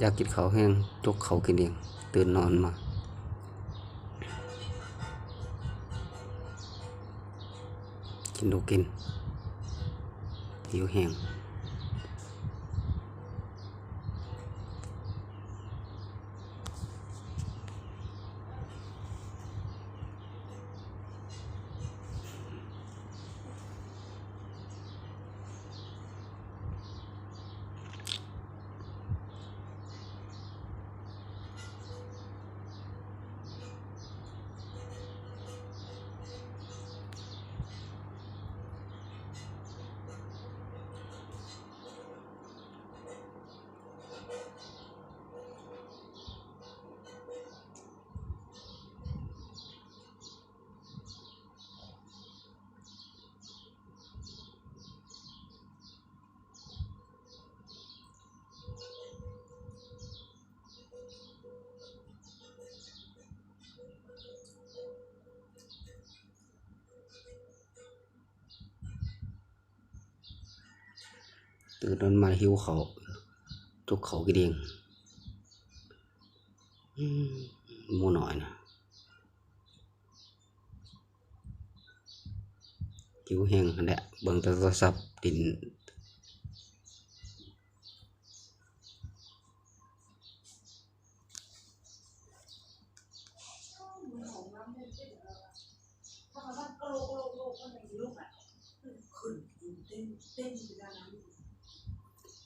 ຢາກກິນເຂົ້າແຮງ ຈົກເຂົ້າກິນເອງ ຕື່ນນອນມາ ກິນດູກິນ ຫິວແຮງ. ຕື່ນນອນມາຫິວເຂົ້າ ຈົກເຂົ້າກິນເອງ. ອືມ ໝູນ້ອຍນະ ຫິວແຮງຫັ້ນແຫຼະ ເບິ່ງແຕ່ໂທລະສັບ ດິນ.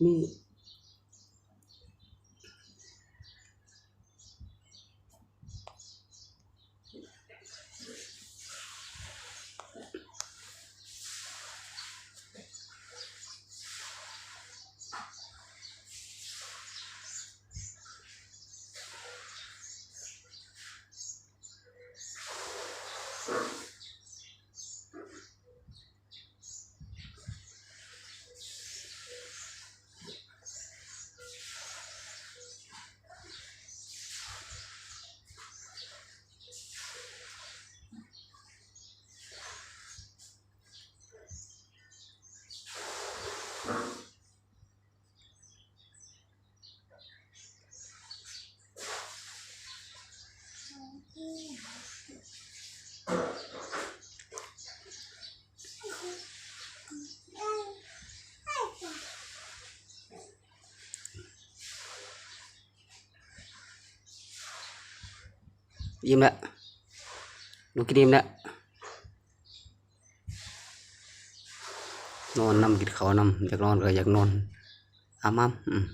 ມີ ອີ່ມແລ້ວ ລູກກິນອີ່ມແລ້ວ ນອນນຳ ກິນເຂົ້ານຳ ຢາກນອນກໍຢາກນອນ ອາບນ້ຳ ອືມ.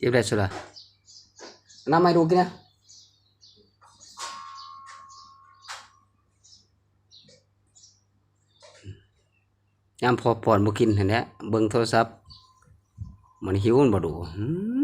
ອີ່ມແລ້ວສຸລາ ນ້ຳໃຫ້ລູກກິນນະ ຍາມພໍ່ປ້ອນບໍ່ກິນຫັ້ນແຫຼະ ເບິ່ງໂທລະສັບ ມັນຫິວ ມັນບໍ່ດູ ອືມ.